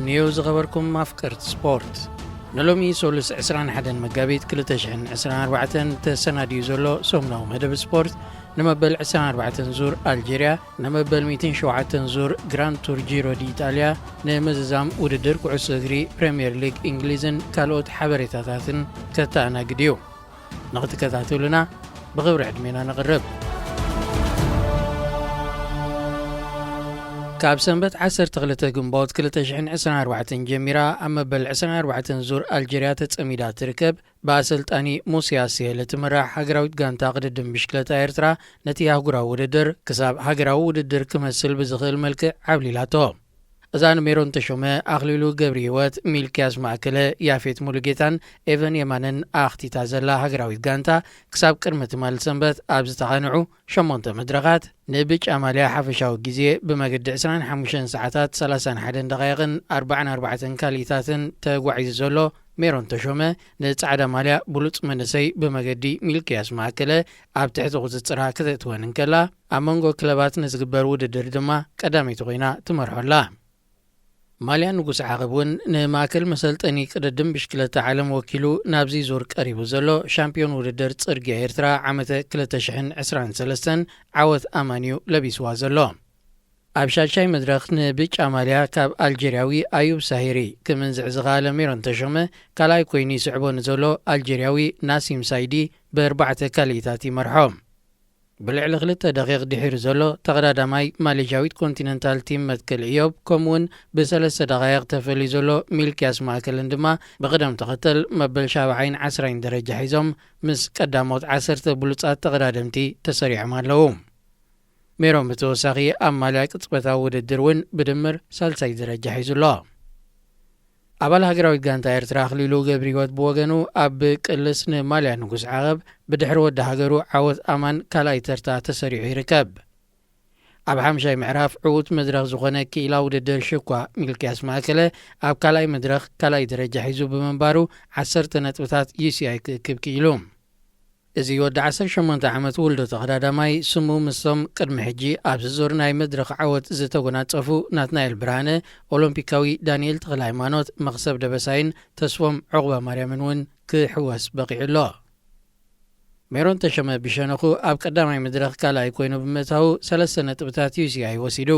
ንየው ዝኸበርኩም ኣፍቀርቲ ስፖርት፣ ንሎሚ ሶሉስ ዕስራን ሓደን መጋቢት ክልተ ሽሕን ዕስራን ኣርባዕተን ተሰናድዩ ዘሎ ሰሙናዊ መደብ ስፖርት፣ ንመበል ዕስራን ኣርባዕተን ዙር ኣልጀርያ፣ ንመበል ሚእትን ሸውዓተን ዙር ግራንድ ቱር ጂሮ ዲ ኢጣልያ፣ ንምዝዛም ውድድር ኩዕሶ እግሪ ፕሪምየር ሊግ እንግሊዝን ካልኦት ሓበሬታታትን ከተኣናግድ እዩ። ንኽትከታተሉና ብኽብሪ ዕድሜና ነቕርብ። ካብ ሰንበት ዓሰርተ ክልተ ግንቦት ክልተ ሽሕን ዕስራን ኣርባዕተን ጀሚራ ኣብ መበል ዕስራን ኣርባዕተን ዙር ኣልጀርያ ተጸሚዳ ትርከብ፣ ብኣሰልጣኒ ሙስያ ሴል እትምራሕ ሃገራዊት ጋንታ ቅድድም ብሽክለታ ኤርትራ፣ ነቲ ኣህጉራዊ ውድድር ክሳብ ሃገራዊ ውድድር ክመስል ብዝኽእል መልክዕ ዓብሊላቶ። እዛ ንሜሮን ተሾመ፣ ኣኽሊሉ ገብረ ህይወት፣ ሚልክያስ ማእከለ፣ ያፌት ሙሉጌታን ኤቨን የማነን ኣኽቲታ ዘላ ሃገራዊት ጋንታ፣ ክሳብ ቅድሚ ትማሊ ሰንበት ኣብ ዝተቓንዑ ሸሞንተ መድረኻት፣ ንብጫ ማልያ ሓፈሻዊ ግዜ ብመገዲ ዕስራን ሓሙሽተን ሰዓታት ሰላሳን ሓደን ደቓይቕን ኣርባዓን ኣርባዕተን ካልኢታትን ተጓዒዙ ዘሎ ሜሮን ተሾመ፣ ንጻዕዳ ማልያ ብሉጽ መንእሰይ ብመገዲ ሚልክያስ ማእከለ ኣብ ትሕቲ ቁጽጽራ ክተእትወን እንከላ፣ ኣብ መንጎ ክለባት ንዝግበር ውድድር ድማ ቀዳመይቲ ኮይና ትመርሖ ኣላ። ማልያ ንጉስ ዓቐብ እውን ንማእከል መሰልጠኒ ቅድድም ብሽክለታ ዓለም ወኪሉ ናብዚ ዙር ቀሪቡ ዘሎ ሻምፒዮን ውድድር ጽርግያ ኤርትራ ዓመተ ክልተ ሽሕን ዕስራን ሰለስተን ዓወት ኣማን እዩ ለቢስዋ ዘሎ። ኣብ ሻድሻይ መድረኽ ንብጫ ማልያ ካብ ኣልጀርያዊ ኣዩብ ሳሂሪ ክምንዝዕ ዝኸኣለ ሜሮን ተሾመ፣ ካልኣይ ኮይኑ ይስዕቦ ንዘሎ ኣልጀርያዊ ናሲም ሳይዲ ብኣርባዕተ ካልኢታት ይመርሖ። ብልዕሊ ክልተ ደቂቕ ድሒሩ ዘሎ ተቐዳዳማይ ማሌዥያዊት ኮንቲነንታል ቲም መትከል እዮብ፣ ከምኡውን ብሰለስተ ደቓይቕ ተፈልዩ ዘሎ ሚልክያስ ማእከልን ድማ ብቕደም ተኸተል መበል ሻብዓይን ዓስራይን ደረጃ ሒዞም ምስ ቀዳሞት ዓሰርተ ብሉጻት ተቐዳደምቲ ተሰሪዖም ኣለዉ። ሜሮን ብተወሳኺ ኣብ ማልያ ቅጽበታዊ ውድድር እውን ብድምር ሳልሳይ ደረጃ ሒዙ ኣሎ። ኣባል ሃገራዊት ጋንታ ኤርትራ ኣኽሊሉ ገብረህይወት ብወገኑ ኣብ ቅልስ ንማልያ ንጉስ ዓቐብ ብድሕሪ ወዲ ሃገሩ ዓወት ኣማን ካልኣይ ተርታ ተሰሪዑ ይርከብ። ኣብ ሓምሻይ ምዕራፍ ዕዉት መድረኽ ዝኾነ ክኢላ ውድድር ሽኳ ሚልክያስ ማእከለ ኣብ ካልኣይ መድረኽ ካልኣይ ደረጃ ሒዙ ብምንባሩ ዓሰርተ ነጥብታት ዩ ሲ ኣይ ክእክብ ክኢሉ። እዚ ወዲ ዓሰርተ ሸሞንተ ዓመት ውልዶ ተቐዳዳማይ ስሙ ምስቶም ቅድሚ ሕጂ ኣብዚ ዙር ናይ መድረኽ ዓወት ዝተጎናጸፉ ናትናኤል ብርሃነ፣ ኦሎምፒካዊ ዳንኤል ተኽለሃይማኖት፣ መኽሰብ ደበሳይን ተስፎም ዑቕባማርያምን እውን ክሕወስ በቒዑ ኣሎ። ሜሮን ተሾመ ብሸነኹ ኣብ ቀዳማይ መድረኽ ካልኣይ ኮይኑ ብምእታዉ ሰለስተ ነጥብታት ዩ ሲ ኣይ ወሲዱ።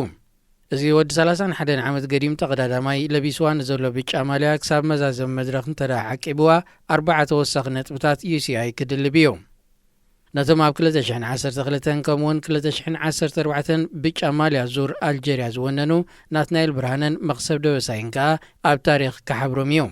እዚ ወዲ ሰላሳን ሓደን ዓመት ገዲም ተቐዳዳማይ ለቢስዋ ንዘሎ ብጫ ማልያ ክሳብ መዛዘሚ መድረኽ እንተ ደኣ ዓቂብዋ ኣርባዓ ተወሳኺ ነጥብታት ዩ ሲ ኣይ ክድልብ እዩ። ነቶም ኣብ ክልተ ሽሕን ዓሰርተ ክልተን ከምኡውን ክልተ ሽሕን ዓሰርተ ኣርባዕተን ብጫ ማልያ ዙር ኣልጀርያ ዝወነኑ ናትናኤል ብርሃነን መኽሰብ ደበሳይን ከኣ ኣብ ታሪኽ ክሓብሮም እዩ።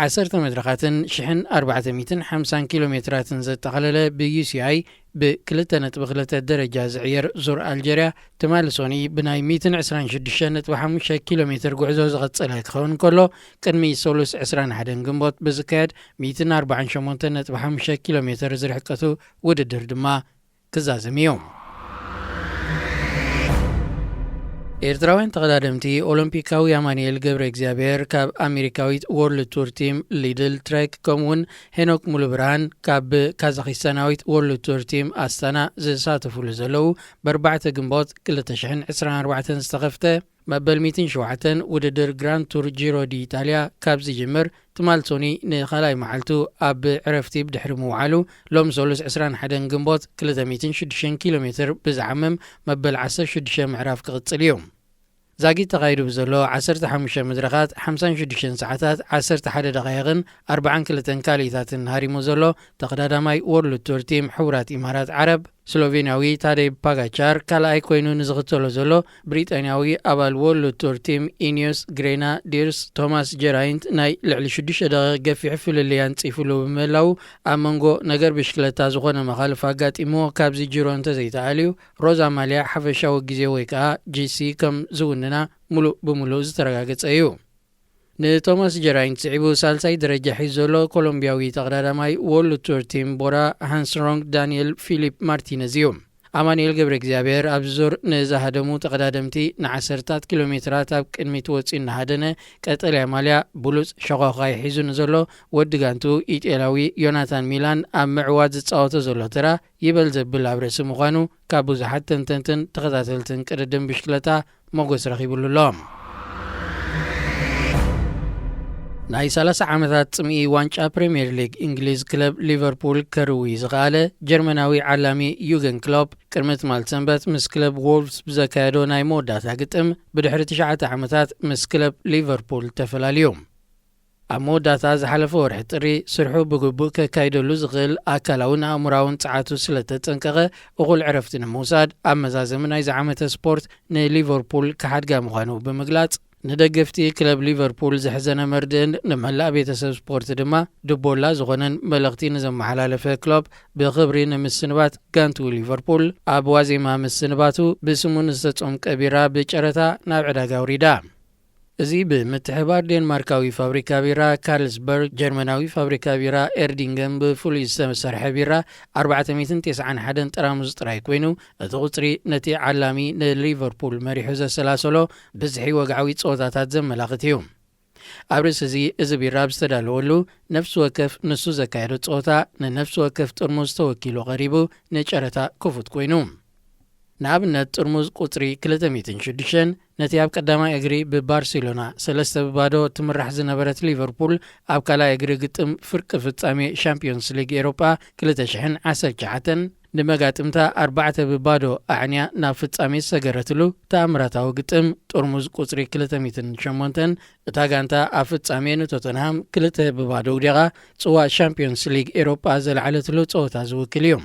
ዓሰርተ መድረኻትን ሽሕን ኣርባዕተ ሚእትን ሓምሳን ኪሎ ሜትራትን ዘጠቓለለ ብዩ ሲ ኣይ ብክልተ ነጥቢ ክልተ ደረጃ ዝዕየር ዙር ኣልጀርያ ትማሊ ሶኒ ብናይ ሚእትን ዕስራን ሽዱሽተ ነጥቢ ሓሙሽተ ኪሎ ሜትር ጉዕዞ ዝቐጸለ ክኸውን ከሎ፣ ቅድሚ ሶሉስ ዕስራን ሓደን ግንቦት ብዝካየድ ሚእትን ኣርባዓን ሸሞንተን ነጥቢ ሓሙሽተ ኪሎ ሜትር ዝርሕቀቱ ውድድር ድማ ክዛዘም እዩ። ኤርትራውያን ተቐዳደምቲ ኦሎምፒካዊ ኣማኑኤል ገብረ እግዚኣብሔር ካብ ኣሜሪካዊት ወርልድ ቱር ቲም ሊድል ትሬክ፣ ከምኡውን ሄኖክ ሙሉብርሃን ካብ ካዛኺስታናዊት ወርልድ ቱር ቲም ኣስታና ዝሳተፉሉ ዘለዉ፣ ብኣርባዕተ ግንቦት ክልተ ሽሕን ዕስራን ኣርባዕተን ዝተኸፍተ መበል ሚእትን ሸውዓተን ውድድር ግራንድ ቱር ጂሮ ዲ ኢጣልያ ካብ ዝጅምር ትማል ሶኒ ንኻልኣይ መዓልቱ ኣብ ዕረፍቲ ብድሕሪ ምውዓሉ፣ ሎም ሶሉስ ዕስራን ሓደን ግንቦት ክልተ ሚእትን ሽዱሽተን ኪሎ ሜትር ብዝዓምም መበል ዓሰርተ ሽዱሽተ ምዕራፍ ክቕጽል እዩ። ዛጊት ተኻይዱ ብዘሎ ዓሰርተ ሓሙሽተ መድረኻት ሓምሳን ሽዱሽተን ሰዓታት ዓሰርተ ሓደ ደቓይቕን ኣርባዓን ክልተን ካልኢታትን ሃሪሙ ዘሎ ተቐዳዳማይ ወርልድ ቱር ቲም ሕቡራት ኢማራት ዓረብ፣ ስሎቬንያዊ ታደይ ፓጋቻር ካልኣይ ኮይኑ ንዝኽተሎ ዘሎ ብሪጣንያዊ ኣባል ወርልድ ቱር ቲም ኢኒዮስ ግሬናዲርስ ቶማስ ጀራይንት ናይ ልዕሊ ሽዱሽተ ደቂቕ ገፊሕ ፍልልይ ኣንጺፉሉ ብምህላዉ ኣብ መንጎ ነገር ብሽክለታ ዝኾነ መኻልፍ ኣጋጢምዎ ካብዚ ጅሮ እንተዘይተኣልዩ ሮዛ ማልያ ሓፈሻዊ ግዜ ወይ ከኣ ጂ ሲ ከም ዝውንና ሙሉእ ብሙሉእ ዝተረጋገጸ እዩ። ንቶማስ ጀራይንት ስዒቡ ሳልሳይ ደረጃ ሒዙ ዘሎ ኮሎምቢያዊ ተቐዳዳማይ ወርልድ ቱር ቲም ቦራ ሃንስሮንግ ዳንኤል ፊሊፕ ማርቲነዝ እዩ። ኣማኑኤል ገብረ እግዚኣብሔር ኣብዚ ዙር ንዝሃደሙ ተቐዳደምቲ ንዓሰርታት ኪሎ ሜትራት ኣብ ቅድሚት ወጺኡ እናሃደነ ቀጠልያ ማልያ ብሉጽ ሸኾኻይ ሒዙ ንዘሎ ወዲ ጋንቱ ኢጤላዊ ዮናታን ሚላን ኣብ ምዕዋት ዝጻወቶ ዘሎ ተራ ይበል ዘብል ኣብ ርእሲ ምዃኑ ካብ ብዙሓት ተንተንትን ተኸታተልትን ቅድድም ብሽክለታ ሞገስ ረኺብሉ ኣሎ። ናይ ሰላሳ ዓመታት ጽምኢ ዋንጫ ፕሪምየር ሊግ እንግሊዝ ክለብ ሊቨርፑል ከርዊ ዝኸኣለ ጀርመናዊ ዓላሚ ዩገን ክሎፕ ቅድሚ ትማል ሰንበት ምስ ክለብ ዎልፍስ ብዘካየዶ ናይ መወዳእታ ግጥም ብድሕሪ ትሽዓተ ዓመታት ምስ ክለብ ሊቨርፑል ተፈላልዩ። ኣብ መወዳእታ ዝሓለፈ ወርሒ ጥሪ ስርሑ ብግቡእ ከካይደሉ ዝኽእል ኣካላውን ኣእምራውን ጸዓቱ ስለተጸንቀቐ እኹል ዕረፍቲ ንምውሳድ ኣብ መዛዘሚ ናይዚ ዓመተ ስፖርት ንሊቨርፑል ክሓድጋ ምዃኑ ብምግላጽ ንደገፍቲ ክለብ ሊቨርፑል ዘሕዘነ መርድእን ንመላእ ቤተሰብ ስፖርት ድማ ድቦላ ዝኾነን መልእኽቲ ንዘመሓላለፈ ክሎፕ ብኽብሪ ንምስንባት ጋንቱ ሊቨርፑል ኣብ ዋዜማ ምስንባቱ ብስሙ ንዝተጸምቀ ቢራ ብጨረታ ናብ ዕዳጋ ኣውሪዳ። እዚ ብምትሕባር ዴንማርካዊ ፋብሪካ ቢራ ካርልስበርግ፣ ጀርመናዊ ፋብሪካ ቢራ ኤርዲንገን ብፍሉይ ዝተሰርሐ ቢራ ኣርባዕተ ሚእትን ተስዓን ሓደን ጠራሙዝ ጥራይ ኮይኑ፣ እቲ ቁጽሪ ነቲ ዓላሚ ንሊቨርፑል መሪሑ ዘሰላሰሎ ብዝሒ ወግዓዊ ጸወታታት ዘመላኽት እዩ። ኣብ ርእሲ እዚ፣ እዚ ቢራ ኣብ ዝተዳለወሉ ነፍሲ ወከፍ ንሱ ዘካየዶ ጸወታ ንነፍሲ ወከፍ ጥርሙዝ ተወኪሉ ቀሪቡ ንጨረታ ክፉት ኮይኑ። ንኣብነት ጥርሙዝ ቁጽሪ ክልተ ሚእትን ሽዱሽተን ነቲ ኣብ ቀዳማይ እግሪ ብባርሴሎና ሰለስተ ብባዶ ትምራሕ ዝነበረት ሊቨርፑል ኣብ ካልኣይ እግሪ ግጥም ፍርቂ ፍጻሜ ሻምፒዮንስ ሊግ ኤሮጳ ክልተ ሽሕን ዓሰርተ ትሽዓተን ንመጋጥምታ ኣርባዕተ ብባዶ ኣዕንያ ናብ ፍጻሜ ዝሰገረትሉ ተኣምራታዊ ግጥም ጥርሙዝ ቁጽሪ ክልተ ሚእትን ሸሞንተን እታ ጋንታ ኣብ ፍጻሜ ንቶተንሃም ክልተ ብባዶ ውዲቓ ጽዋእ ሻምፒዮንስ ሊግ ኤሮጳ ዘለዓለትሉ ጸወታ ዝውክል እዩ።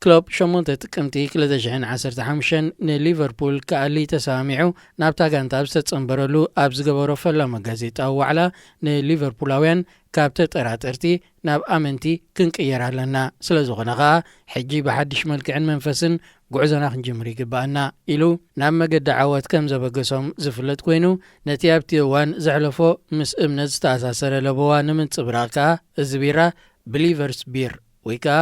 ክሎፕ ሸሞንተ ጥቅምቲ ክልተ ሽሕን ዓሰርተ ሓሙሽተን ንሊቨርፑል ክኣሊ ተሰማሚዑ ናብታ ጋንታ ኣብ ዝተጸንበረሉ ኣብ ዝገበሮ ፈላሚ ጋዜጣዊ ዋዕላ ንሊቨርፑላውያን ካብ ተጠራጠርቲ ናብ ኣመንቲ ክንቅየር ኣለና፣ ስለ ዝኾነ ኸኣ ሕጂ ብሓድሽ መልክዕን መንፈስን ጉዕዞና ክንጅምር ይግብኣና ኢሉ ናብ መገዲ ዓወት ከም ዘበገሶም ዝፍለጥ ኮይኑ፣ ነቲ ኣብቲ እዋን ዘሕለፎ ምስ እምነት ዝተኣሳሰረ ለበዋ ንምንጽብራቕ ከኣ እዚ ቢራ ብሊቨርስ ቢር ወይ ከኣ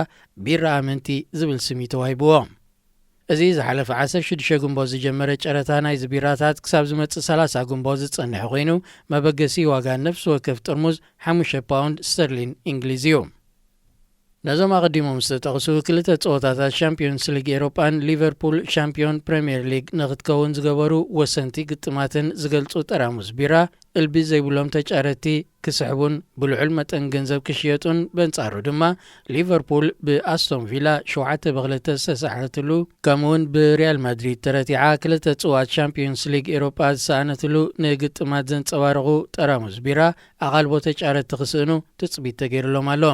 ቢራ ኣመንቲ ዝብል ስም እዩ ተዋሂብዎ። እዚ ዝሓለፈ ዓሰርተ ሽዱሽተ ግንቦት ዝጀመረ ጨረታ ናይዚ ቢራታት ክሳብ ዝመጽእ ሰላሳ ግንቦት ዝጸንሕ ኮይኑ፣ መበገሲ ዋጋ ነፍሲ ወከፍ ጥርሙዝ ሓሙሽተ ፓውንድ ስተርሊን እንግሊዝ እዩ። ነዞም ኣቐዲሞም ዝተጠቕሱ ክልተ ጸወታታት ሻምፒዮንስ ሊግ ኤሮጳን ሊቨርፑል ሻምፒዮን ፕሪምየር ሊግ ንኽትከውን ዝገበሩ ወሰንቲ ግጥማትን ዝገልጹ ጠራሙዝ ቢራ እልቢ ዘይብሎም ተጫረቲ ክስሕቡን ብልዑል መጠን ገንዘብ ክሽየጡን በንጻሩ ድማ ሊቨርፑል ብኣስቶን ቪላ ሸውዓተ ብክልተ ዝተሰሓረትሉ ከምኡውን ብሪያል ማድሪድ ተረቲዓ ክልተ ጽዋት ሻምፒዮንስ ሊግ ኤሮጳ ዝሰኣነትሉ ንግጥማት ዘንጸባረቑ ጠራሙዝ ቢራ ኣቓልቦ ተጫረቲ ክስእኑ ትጽቢት ተገይሩሎም ኣሎ።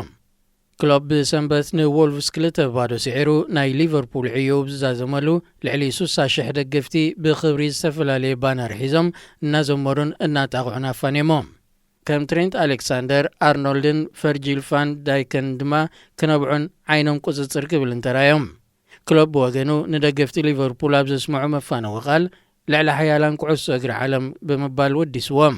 ክሎፕ ብሰንበት ንዎልቭስ ክልተ ብባዶ ስዒሩ ናይ ሊቨርፑል ዕዮ ብዝዛዘመሉ ልዕሊ ስሳ ሽሕ ደገፍቲ ብኽብሪ ዝተፈላለየ ባነር ሒዞም እናዘመሩን እናጣቕዑን ኣፋንዮሞ። ከም ትሬንት ኣሌክሳንደር ኣርኖልድን ፈርጂል ፋን ዳይከን ድማ ክነብዑን ዓይኖም ቁጽጽር ክብልን ተራዮም። ክሎፕ ብወገኑ ንደገፍቲ ሊቨርፑል ኣብ ዘስምዖ መፋነዊ ቃል ልዕሊ ሓያላን ኩዕሶ እግሪ ዓለም ብምባል ወዲስዎም።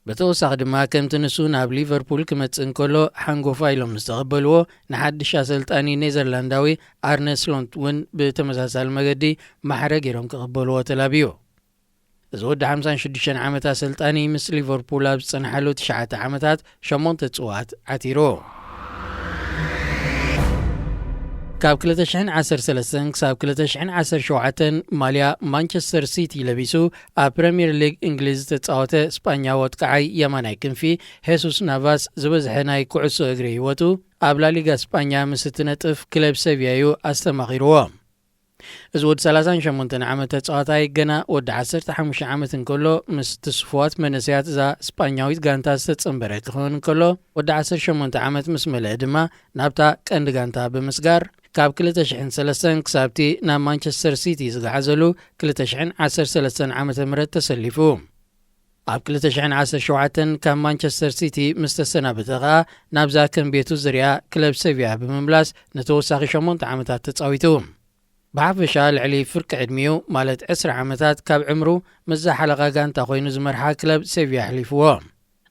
ብተወሳኺ ድማ ከምቲ ንሱ ናብ ሊቨርፑል ክመጽእ እንከሎ ሓንጎፋ ኢሎም ዝተቐበልዎ ንሓድሽ ኣሰልጣኒ ኔዘርላንዳዊ ኣርነ ስሎት እውን ብተመሳሳሊ መገዲ ማሕረ ገይሮም ክቕበልዎ ተላብዩ። እዚ ወዲ ሓምሳን ሽዱሽተን ዓመት ኣሰልጣኒ ምስ ሊቨርፑል ኣብ ዝጸንሓሉ ትሽዓተ ዓመታት ሸሞንተ ጽዋት ዓቲሩ። ካብ ክልተ ሽሕን ዓሰርተ ሰለስተን ክሳብ ክልተ ሽሕን ዓሰርተ ሸውዓተን ማልያ ማንቸስተር ሲቲ ለቢሱ ኣብ ፕረምየር ሊግ እንግሊዝ ዝተጻወተ ስጳኛዊ ኣጥቃዓይ የማናይ ክንፊ ሄሱስ ናቫስ ዝበዝሐ ናይ ኩዕሶ እግሪ ህይወቱ ኣብ ላሊጋ ስጳኛ ምስ እትነጥፍ ክለብ ሰቪያ እዩ ኣስተማቒርዎ። እዚ ወዲ ሰላሳን ሸሞንተን ዓመት ተጻዋታይ ገና ወዲ ዓሰርተ ሓሙሽተ ዓመት እንከሎ ምስ ትስፉዋት መንእሰያት እዛ ስጳኛዊት ጋንታ ዝተጸንበረ ክኸውን እንከሎ፣ ወዲ ዓሰርተ ሸሞንተ ዓመት ምስ መለአ ድማ ናብታ ቀንዲ ጋንታ ብምስጋር ካብ ክልተ ሽሕን ሰለስተን ክሳብቲ ናብ ማንቸስተር ሲቲ ዝገዓዘሉ ክልተ ሽሕን ዓሰርተ ሰለስተን ዓመተ ምህረት ተሰሊፉ። ኣብ ክልተ ሽሕን ዓሰርተ ሸውዓተን ካብ ማንቸስተር ሲቲ ምስ ተሰናበተ ኸኣ ናብዛ ከም ቤቱ ዝሪኣ ክለብ ሰቪያ ብምምላስ ንተወሳኺ ሸሞንተ ዓመታት ተጻዊቱ። ብሓፈሻ ልዕሊ ፍርቂ ዕድሚኡ ማለት ዕስራ ዓመታት ካብ ዕምሩ ምስዛ ሓለቓ ጋንታ ኮይኑ ዝመርሓ ክለብ ሴቪያ ኣሕሊፍዎ።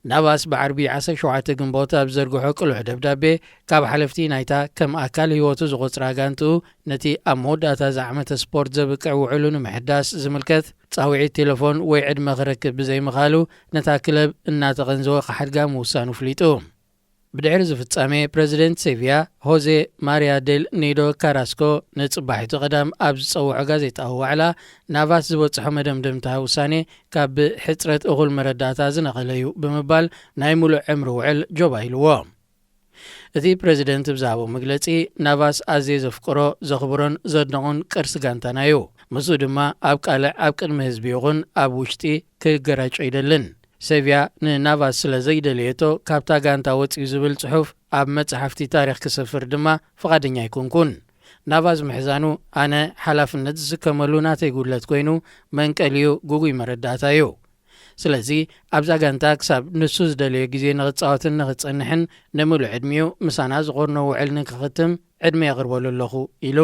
ናቫስ ብዓርቢ ዓሰርተ ሸውዓተ ግንቦት ኣብ ዘርግሖ ቅሉዕ ደብዳቤ ካብ ሓለፍቲ ናይታ ከም ኣካል ህይወቱ ዝቖጽራ ጋንትኡ ነቲ ኣብ መወዳእታ ዝዓመተ ስፖርት ዘብቅዕ ውዕሉ ንምሕዳስ ዝምልከት ጻውዒት ቴሌፎን ወይ ዕድመ ክረክብ ብዘይምኻሉ ነታ ክለብ እናተቐንዘወ ክሓድጋ ምውሳኑ ፍሊጡ። ብድሕሪ እዚ ፍጻሜ፣ ፕረዚደንት ሴቪያ ሆዜ ማሪያ ዴል ኒዶ ካራስኮ ንጽባሒቱ ቀዳም ኣብ ዝጸውዖ ጋዜጣዊ ዋዕላ፣ ናቫስ ዝበጽሖ መደምደምታ ውሳኔ ካብ ሕጽረት እኹል መረዳእታ ዝነቐለ እዩ ብምባል፣ ናይ ምሉእ ዕምሪ ውዕል ጆባ ኢልዎ። እቲ ፕረዚደንት ብዝሃቦ መግለጺ፣ ናቫስ ኣዝየ ዘፍቅሮ፣ ዘኽብሮን ዘድንቖን ቅርሲ ጋንታና እዩ። ምስኡ ድማ ኣብ ቃልዕ፣ ኣብ ቅድሚ ህዝቢ ይኹን ኣብ ውሽጢ ክገራጮ ኣይደልን። ሴቪያ ንናቫስ ስለ ዘይደለየቶ፣ ካብታ ጋንታ ወጺኡ ዝብል ጽሑፍ ኣብ መጻሕፍቲ ታሪኽ ክሰፍር ድማ ፍቓደኛ ኣይኮንኩን። ናቫስ ምሕዛኑ ኣነ ሓላፍነት ዝስከመሉ ናተይ ጉድለት ኮይኑ፣ መንቀሊኡ ግጉይ መረዳእታ እዩ። ስለዚ ኣብዛ ጋንታ ክሳብ ንሱ ዝደለዮ ግዜ ንኽጻወትን ንኽጸንሕን፣ ንምሉእ ዕድሚኡ ምሳና ዝቖርኖ ውዕል ንክኽትም ዕድመ የቕርበሉ ኣለኹ ኢሉ።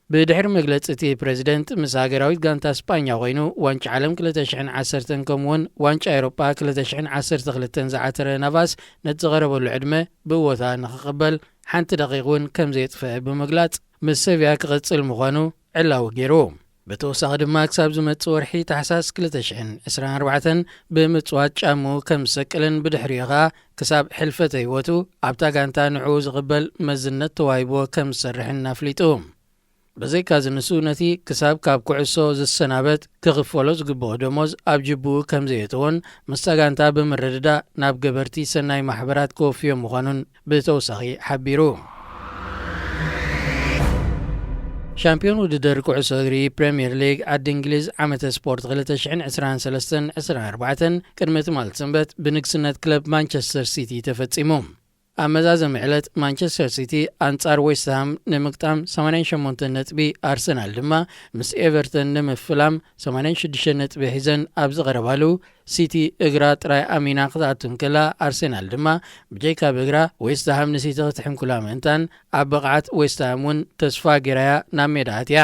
ብድሕሪ መግለጺ እቲ ፕረዚደንት፣ ምስ ሃገራዊት ጋንታ ስጳኛ ኮይኑ ዋንጫ ዓለም ክልተ ሽሕን ዓሰርተን ከምኡውን ዋንጫ ኤውሮጳ ክልተ ሽሕን ዓሰርተ ክልተን ዝዓተረ ናቫስ፣ ነቲ ዝቐረበሉ ዕድመ ብእወታ ንኽቕበል ሓንቲ ደቂቕ እውን ከም ዘየጥፈአ ብምግላጽ፣ ምስ ሰቪያ ክቕጽል ምዃኑ ዕላዊ ገይሩ። ብተወሳኺ ድማ፣ ክሳብ ዝመጽእ ወርሒ ታሕሳስ ክልተ ሽሕን ዕስራን ኣርባዕተን ብምጽዋት ጫምኡ ከም ዝሰቅልን፣ ብድሕሪኡ ኸኣ ክሳብ ሕልፈተ ህይወቱ ኣብታ ጋንታ ንዕኡ ዝቕበል መዝነት ተዋሂብዎ ከም ዝሰርሕን ኣፍሊጡ። ብዘይካዚ፣ ንሱ ነቲ ክሳብ ካብ ኩዕሶ ዝሰናበት ክኽፈሎ ዝግብኦ ደሞዝ ኣብ ጅብኡ ከም ዘየእተዎን፣ ምስታ ጋንታ ብምርድዳእ ናብ ገበርቲ ሰናይ ማሕበራት ክወፍዮ ምዃኑን ብተወሳኺ ሓቢሩ። ሻምፒዮን ውድድር ኩዕሶ እግሪ ፕሪምየር ሊግ ዓዲ እንግሊዝ ዓመተ ስፖርት ክልተ ሽሕን ዕስራን ሰለስተን ዕስራን ኣርባዕተን ቅድሚ ትማል ሰንበት ብንግስነት ክለብ ማንቸስተር ሲቲ ተፈጺሙ። ኣብ መዛዘሚ ዕለት፣ ማንቸስተር ሲቲ ኣንጻር ዌስትሃም ንምግጣም ሰማንያን ሸሞንተን ነጥቢ፣ ኣርሰናል ድማ ምስ ኤቨርተን ንምፍላም ሰማንያን ሽዱሽተን ነጥቢ ሒዘን ኣብ ዝቐረባሉ፣ ሲቲ እግራ ጥራይ ኣሚና ክትኣቱ እንከላ፣ ኣርሰናል ድማ ብጀይካ ብእግራ ዌስትሃም ንሲቲ ክትሕንኩላ ምእንታን፣ ኣብ ብቕዓት ዌስትሃም እውን ተስፋ ገይራያ ናብ ሜዳ ኣትያ።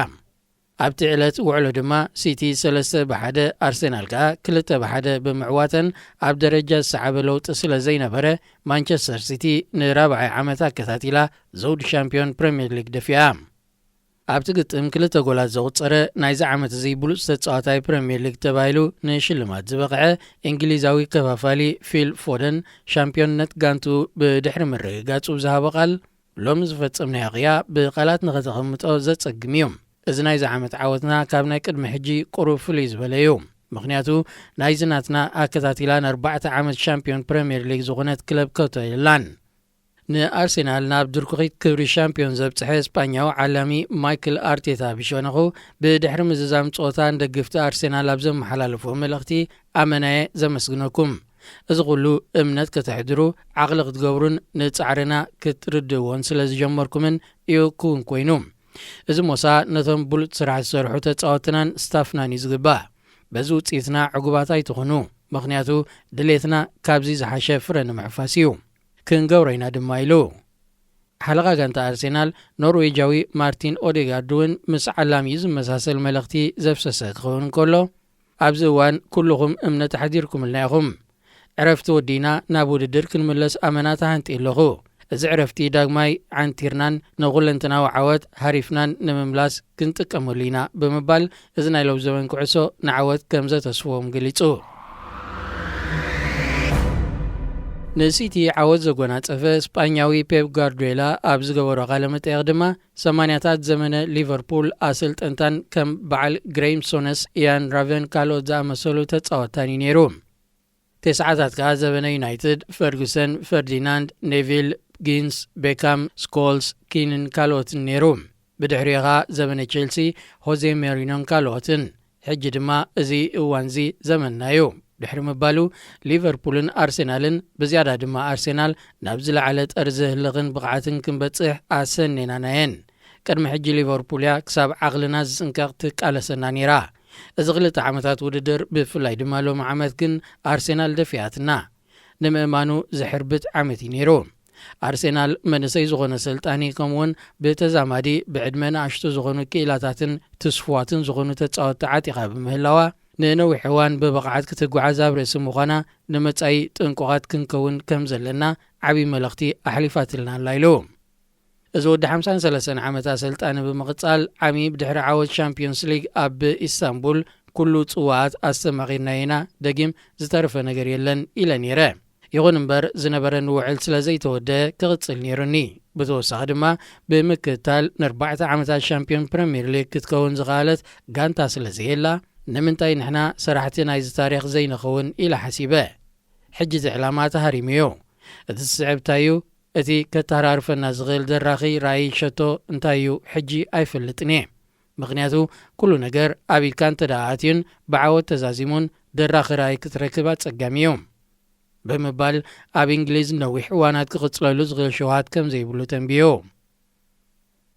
ኣብቲ ዕለት ውዕሎ ድማ፣ ሲቲ ሰለስተ ብሓደ ኣርሰናል ከኣ ክልተ ብሓደ ብምዕዋተን፣ ኣብ ደረጃ ዝሰዓበ ለውጢ ስለ ዘይነበረ፣ ማንቸስተር ሲቲ ንራብዓይ ዓመት ኣከታቲላ ዘውዲ ሻምፒዮን ፕሪምየር ሊግ ደፊኣ። ኣብቲ ግጥም ክልተ ጎላት ዘቑጸረ፣ ናይዚ ዓመት እዚ ብሉጽ ተጻዋታይ ፕሪምየር ሊግ ተባሂሉ ንሽልማት ዝበቕዐ እንግሊዛዊ ከፋፋሊ ፊል ፎደን፣ ሻምፒዮንነት ጋንቱ ብድሕሪ ምርግጋጹ ዝሃቦ ቃል፣ "ሎሚ ዝፈጸምናዮ ቅያ ብቓላት ንኸተቐምጦ ዘጸግም እዩ። እዚ ናይዚ ዓመት ዓወትና ካብ ናይ ቅድሚ ሕጂ ቁሩብ ፍልይ ዝበለ እዩ። ምኽንያቱ፣ ናይዚ ናትና ኣከታቲላ ንኣርባዕተ ዓመት ሻምፒዮን ፕሪምየር ሊግ ዝኾነት ክለብ ከቶ የላን።" ንኣርሴናል ናብ ድርኩኺት ክብሪ ሻምፒዮን ዘብጽሐ ስጳኛዊ ዓላሚ ማይክል ኣርቴታ ብሸነኹ፣ ብድሕሪ ምዝዛም ጸወታ ንደገፍቲ ኣርሴናል ኣብ ዘመሓላለፎ መልእኽቲ፣ "ኣመናየ ዘመስግነኩም። እዚ ኩሉ እምነት ከተሕድሩ፣ ዓቕሊ ክትገብሩን ንጻዕርና ክትርድእዎን ስለ ዝጀመርኩምን እዩ ክውን ኮይኑ። እዚ ሞሳ ነቶም ብሉጽ ስራሕ ዝሰርሑ ተጻወትናን ስታፍናን እዩ ዝግባእ። በዚ ውጽኢትና ዕጉባት ኣይትኹኑ፣ ምኽንያቱ ድሌትና ካብዚ ዝሓሸ ፍረ ንምሕፋስ እዩ። ክንገብሮ ኢና ድማ" ኢሉ። ሓለቓ ጋንታ ኣርሴናል ኖርዌጃዊ ማርቲን ኦዴጋርድ እውን ምስ ዓላሚኡ ዝመሳሰል መልእኽቲ ዘፍሰሰ ክኸውን ከሎ፣ "ኣብዚ እዋን ኩልኹም እምነት ኣሕዲርኩምልና ኢኹም። ዕረፍቲ ወዲእና ናብ ውድድር ክንምለስ ኣመና ተሃንጢ ኣለኹ። እዚ ዕረፍቲ ዳግማይ ዓንቲርናን ንኹለንተናዊ ዓወት ሃሪፍናን ንምምላስ ክንጥቀመሉ ኢና" ብምባል፣ እዚ ናይ ሎብ ዘበን ኩዕሶ ንዓወት ከም ዘተስፍዎም ገሊጹ። ንሲቲ ዓወት ዘጎናጸፈ ስጳኛዊ ፔፕ ጋርዲዮላ ኣብ ዝገበሮ ቃለ መጠየቕ ድማ፣ ሰማንያታት ዘመነ ሊቨርፑል ኣሰልጠንታን ከም በዓል ግሬም ሶነስ፣ ኢያን ራቨን ካልኦት ዝኣመሰሉ ተጻወትታን እዩ ነይሩ። ተስዓታት ከኣ ዘበነ ዩናይትድ፣ ፈርጉሰን፣ ፈርዲናንድ፣ ኔቪል፣ ጊንስ፣ ቤካም፣ ስኮልስ፣ ኪንን ካልኦትን ነይሩ። ብድሕሪኡ ከኣ ዘበነ ቼልሲ፣ ሆዜ ሞሪኖን ካልኦትን። ሕጂ ድማ እዚ እዋንዚ ዘመንና እዩ ድሕሪ ምባሉ፣ ሊቨርፑልን ኣርሴናልን፣ ብዝያዳ ድማ ኣርሴናል፣ ናብ ዝለዓለ ጠርዚ ህልኽን ብቕዓትን ክንበጽሕ ኣሰኔናናየን። ቅድሚ ሕጂ ሊቨርፑል እያ ክሳብ ዓቕልና ዝጽንቀቕ ትቃለሰና ነይራ። እዚ ክልተ ዓመታት ውድድር፣ ብፍላይ ድማ ሎሚ ዓመት ግን፣ ኣርሴናል ደፊኣትና። ንምእማኑ ዘሕርብት ዓመት እዩ ነይሩ። ኣርሴናል መንእሰይ ዝኾነ ሰልጣኒ፣ ከምኡውን ብተዛማዲ ብዕድመ ንኣሽቱ ዝኾኑ ክኢላታትን ትስፉዋትን ዝኾኑ ተጻወትቲ ዓጢቓ ብምህላዋ፣ ንነዊሕ እዋን ብብቕዓት ክትጓዓዝ ኣብ ርእሲ ምዃና፣ ንመጻኢ ጥንቁቓት ክንከውን ከም ዘለና ዓቢ መልእኽቲ ኣሕሊፋትልና ኣላ ኢሉ። እዚ ወዲ ሓምሳን ሰለስተን ዓመት ኣሰልጣኒ ብምቕጻል፣ ዓሚ ብድሕሪ ዓወት ሻምፒዮንስ ሊግ ኣብ ኢስታንቡል፣ "ኩሉ ጽዋኣት ኣስተማቒርናዮ ኢና፣ ደጊም ዝተረፈ ነገር የለን" ኢለ ነይረ። ይኹን እምበር ዝነበረኒ ውዕል ስለ ዘይተወደአ ክቕጽል ነይሩኒ። ብተወሳኺ ድማ ብምክትታል ንኣርባዕተ ዓመታት ሻምፒዮን ፕሪምየር ሊግ ክትከውን ዝኸኣለት ጋንታ ስለ ዘየላ፣ ንምንታይ ንሕና ሰራሕቲ ናይዚ ታሪኽ ዘይንኸውን ኢለ ሓሲበ። ሕጂ እቲ ዕላማ ተሃሪሙ እዩ። እቲ ዝስዕብ እንታይ እዩ? እቲ ከተሃራርፈና ዝኽእል ደራኺ ራእይ ሸቶ እንታይ እዩ ሕጂ ኣይፈልጥን እየ። ምኽንያቱ ኩሉ ነገር ኣብ ኢድካ እንተ ደኣ ኣትዩን ብዓወት ተዛዚሙን ደራኺ ራእይ ክትረክብ ኣጸጋሚ እዩ። ብምባል ኣብ እንግሊዝ ነዊሕ እዋናት ክቕጽለሉ ዝኽእል ሸውሃት ከም ዘይብሉ ተንብዩ።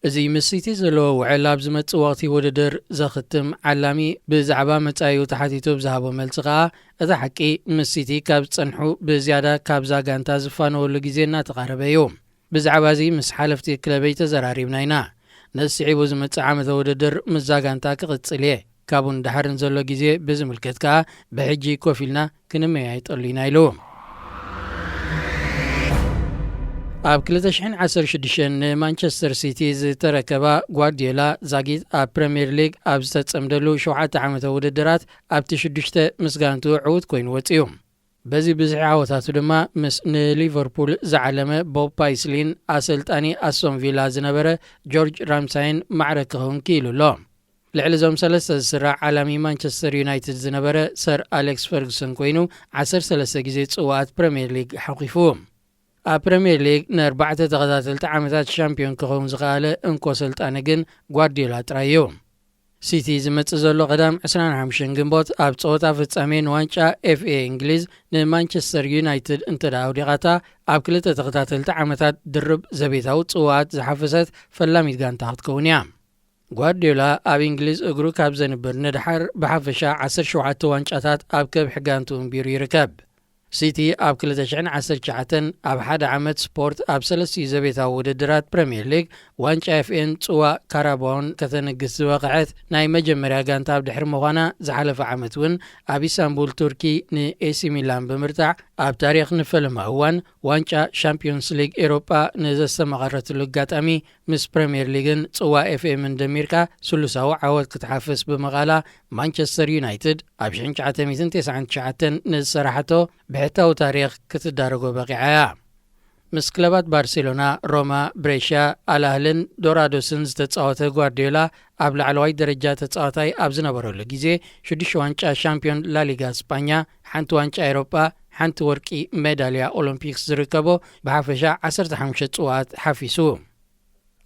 እዚ ምስ ሲቲ ዘለዎ ውዕል ኣብ ዝመጽእ ወቕቲ ውድድር ዘኽትም ዓላሚ ብዛዕባ መጻኢኡ ተሓቲቱ ብዝሃቦ መልሲ ከኣ እቲ ሓቂ ምስ ሲቲ ካብ ዝጸንሑ ብዝያዳ ካብዛ ጋንታ ዝፋነወሉ ግዜ እናተቓረበ እዩ። ብዛዕባ እዚ ምስ ሓለፍቲ ክለበይ ተዘራሪብና ኢና። ነዚ ስዒቡ ዝመጽእ ዓመተ ውድድር ምስዛ ጋንታ ክቕጽል እየ። ካብኡ ንድሓር ንዘሎ ግዜ ብዝምልከት ከኣ ብሕጂ ኮፍ ኢልና ክንመያየጠሉ ኢና ኢሉ። ኣብ ክልተ ሽሕን ዓሰርተ ሽዱሽተን ንማንቸስተር ሲቲ ዝተረከባ ጓርዲዮላ ዛጊት ኣብ ፕሪምየር ሊግ ኣብ ዝተጸምደሉ ሸውዓተ ዓመተ ውድድራት ኣብቲ ሽዱሽተ ምስ ጋንትኡ ዕዉት ኮይኑ ወጺኡ። በዚ ብዝሒ ዓወታቱ ድማ ምስ ንሊቨርፑል ዝዓለመ ቦብ ፓይስሊን ኣሰልጣኒ ኣስቶን ቪላ ዝነበረ ጆርጅ ራምሳይን ማዕረ ክኸውን ክኢሉ ኣሎ። ልዕሊ እዞም ሰለስተ ዝስራዕ ዓላሚ ማንቸስተር ዩናይትድ ዝነበረ ሰር ኣሌክስ ፈርጉሰን ኮይኑ ዓሰርተ ሰለስተ ግዜ ጽዋኣት ፕሪምየር ሊግ ሓኺፉ። ኣብ ፕሪምየር ሊግ ንኣርባዕተ ተኸታተልቲ ዓመታት ሻምፒዮን ክኸውን ዝኸኣለ እንኮ ሰልጣኒ ግን ጓርዲዮላ ጥራይ እዩ። ሲቲ ዝመጽእ ዘሎ ቀዳም ዕስራን ሓሙሽተን ግንቦት ኣብ ጸወታ ፍጻሜ ንዋንጫ ኤፍኤ እንግሊዝ ንማንቸስተር ዩናይትድ እንተ ደኣ ኣውዲቓታ፣ ኣብ ክልተ ተኸታተልቲ ዓመታት ድርብ ዘቤታዊ ጽዋኣት ዝሓፈሰት ፈላሚት ጋንታ ክትከውን እያ። ጓርዲዮላ ኣብ እንግሊዝ እግሩ ካብ ዘንብር ንድሓር ብሓፈሻ ዓሰርተ ሸውዓተ ዋንጫታት ኣብ ከብሒ ጋንትኡ እንቢሩ ይርከብ። ሲቲ ኣብ ክልተ ሽሕን ዓሰርተ ትሽዓተን ኣብ ሓደ ዓመት ስፖርት ኣብ ሰለስቲኡ ዘቤታዊ ውድድራት ፕሪምየር ሊግ፣ ዋንጫ ኤፍኤን ጽዋእ ካራባውን ከተንግስ ዝበቕዐት ናይ መጀመርያ ጋንታ ኣብ ድሕሪ ምዃና፣ ዝሓለፈ ዓመት እውን ኣብ ኢስታንቡል ቱርኪ ንኤሲ ሚላን ብምርታዕ ኣብ ታሪኽ ንፈለማ እዋን ዋንጫ ሻምፒዮንስ ሊግ ኤሮጳ ንዘስተማቐረትሉ ኣጋጣሚ ምስ ፕሪምየር ሊግን ጽዋ ኤፍኤምን ደሚርካ ስሉሳዊ ዓወት ክትሓፍስ ብምቓላ፣ ማንቸስተር ዩናይትድ ኣብ ሽሕን ትሽዓተ ሚእትን ተስዓን ትሽዓተን ንዝሰራሕቶ ብሕታዊ ታሪኽ ክትዳረጎ በቒዓ እያ። ምስ ክለባት ባርሴሎና፣ ሮማ፣ ብሬሽያ፣ ኣልኣህልን ዶራዶስን ዝተጻወተ ጓርዲዮላ፣ ኣብ ላዕለዋይ ደረጃ ተጻዋታይ ኣብ ዝነበረሉ ግዜ ሽዱሽተ ዋንጫ ሻምፒዮን ላሊጋ ስጳኛ፣ ሓንቲ ዋንጫ ኤሮጳ፣ ሓንቲ ወርቂ ሜዳልያ ኦሎምፒክስ ዝርከቦ ብሓፈሻ ዓሰርተ ሓሙሽተ ጽዋኣት ሓፊሱ።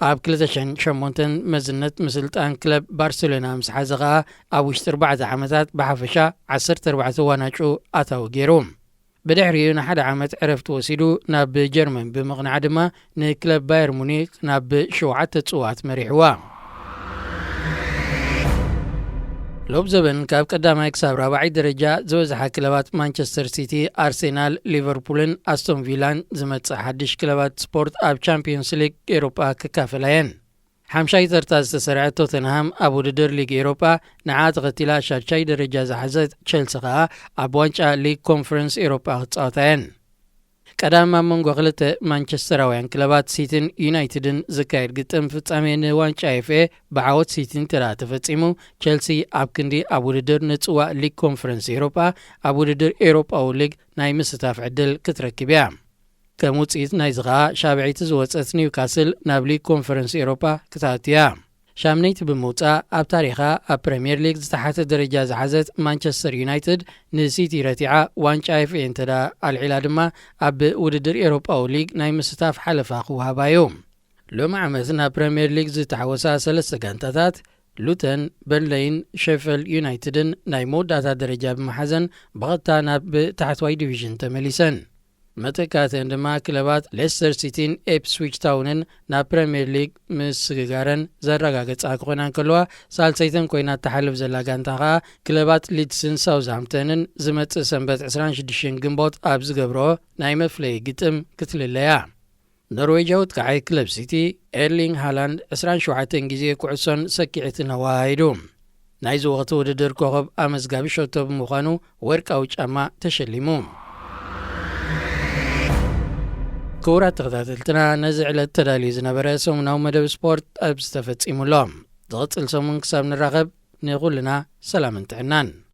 ኣብ ክልተ ሽሕን ሸሞንተን መዝነት ምስልጣን ክለብ ባርሴሎና ምስ ሓዘ ኸኣ፣ ኣብ ውሽጢ ኣርባዕተ ዓመታት ብሓፈሻ ዓሰርተ ኣርባዕተ ዋናጩ ኣታዊ ገይሩ። ብድሕሪኡ ንሓደ ዓመት ዕረፍቲ ወሲዱ ናብ ጀርመን ብምቕናዕ ድማ ንክለብ ባየር ሙኒክ ናብ ሸውዓተ ጽዋኣት መሪሕዋ። ሎብ ዘበን ካብ ቀዳማይ ክሳብ ራብዓይ ደረጃ ዝበዝሓ ክለባት ማንቸስተር ሲቲ፣ ኣርሴናል፣ ሊቨርፑልን ኣስቶን ቪላን ዝመጽእ ሓድሽ ክለባት ስፖርት ኣብ ቻምፒዮንስ ሊግ ኤሮጳ ክካፈላ እየን። ሓምሻይ ተርታ ዝተሰርዐት ቶተንሃም ኣብ ውድድር ሊግ ኤሮጳ፣ ንዓ ተኸቲላ ሻድሻይ ደረጃ ዝሓዘት ቸልሲ ኸኣ ኣብ ዋንጫ ሊግ ኮንፈረንስ ኤሮጳ ክጻወታ እየን። ቀዳም ኣብ መንጎ ክልተ ማንቸስተራውያን ክለባት ሲቲን ዩናይትድን ዝካየድ ግጥም ፍጻሜ ንዋንጫ ኤፍኤ ብዓወት ሲቲ እንተ ደኣ ተፈጺሙ፣ ቸልሲ ኣብ ክንዲ ኣብ ውድድር ንጽዋእ ሊግ ኮንፈረንስ ኤሮጳ ኣብ ውድድር ኤሮጳዊ ሊግ ናይ ምስታፍ ዕድል ክትረክብ እያ። ከም ውጽኢት ናይዚ ኸኣ ሻብዐይቲ ዝወጸት ኒውካስል ናብ ሊግ ኮንፈረንስ ኤሮጳ ክትኣቱ እያ። ሻምነይቲ ብምውጻእ ኣብ ታሪኻ ኣብ ፕረምየር ሊግ ዝተሓተ ደረጃ ዝሓዘት ማንቸስተር ዩናይትድ ንሲቲ ረቲዓ ዋንጫ ኤፍኤ እንተ ደኣ ኣልዒላ ድማ ኣብ ውድድር ኤሮጳዊ ሊግ ናይ ምስታፍ ሓለፋ ክወሃባ እዩ። ሎሚ ዓመት ናብ ፕረምየር ሊግ ዝተሓወሳ ሰለስተ ጋንታታት ሉተን፣ በርንለይን ሼፈልድ ዩናይትድን ናይ መወዳእታ ደረጃ ብምሓዘን ብቐጥታ ናብ ታሕተዋይ ዲቪዥን ተመሊሰን። መተካእተን ድማ ክለባት ሌስተር ሲቲን ኤፕስዊች ታውንን ናብ ፕረምየር ሊግ ምስግጋረን ዘረጋገጻ ክኾና እንከለዋ፣ ሳልሰይተን ኮይና እትሓልፍ ዘላ ጋንታ ኸኣ ክለባት ሊድስን ሳውዝሃምፕተንን ዝመጽእ ሰንበት ዕስራን ሽዱሽተን ግንቦት ኣብ ዝገብርኦ ናይ መፍለዪ ግጥም ክትልለያ። ኖርዌጃዊ ኣጥቃዓይ ክለብ ሲቲ ኤርሊንግ ሃላንድ ዕስራን ሸውዓተን ግዜ ኩዕሶን ሰኪዔትን ኣወሃሂዱ። ናይዚ ወቕቲ ውድድር ኮኸብ ኣመዝጋቢ ሸቶ ብምዃኑ ወርቃዊ ጫማ ተሸሊሙ። ክቡራት ተኸታተልትና፣ ነዚ ዕለት ተዳልዩ ዝነበረ ሰሙናዊ መደብ ስፖርት ኣብዚ ተፈጺሙ ኣሎ። ዝቕጽል ሰሙን ክሳብ ንራኸብ፣ ንኹልና ሰላምን ጥዕናን።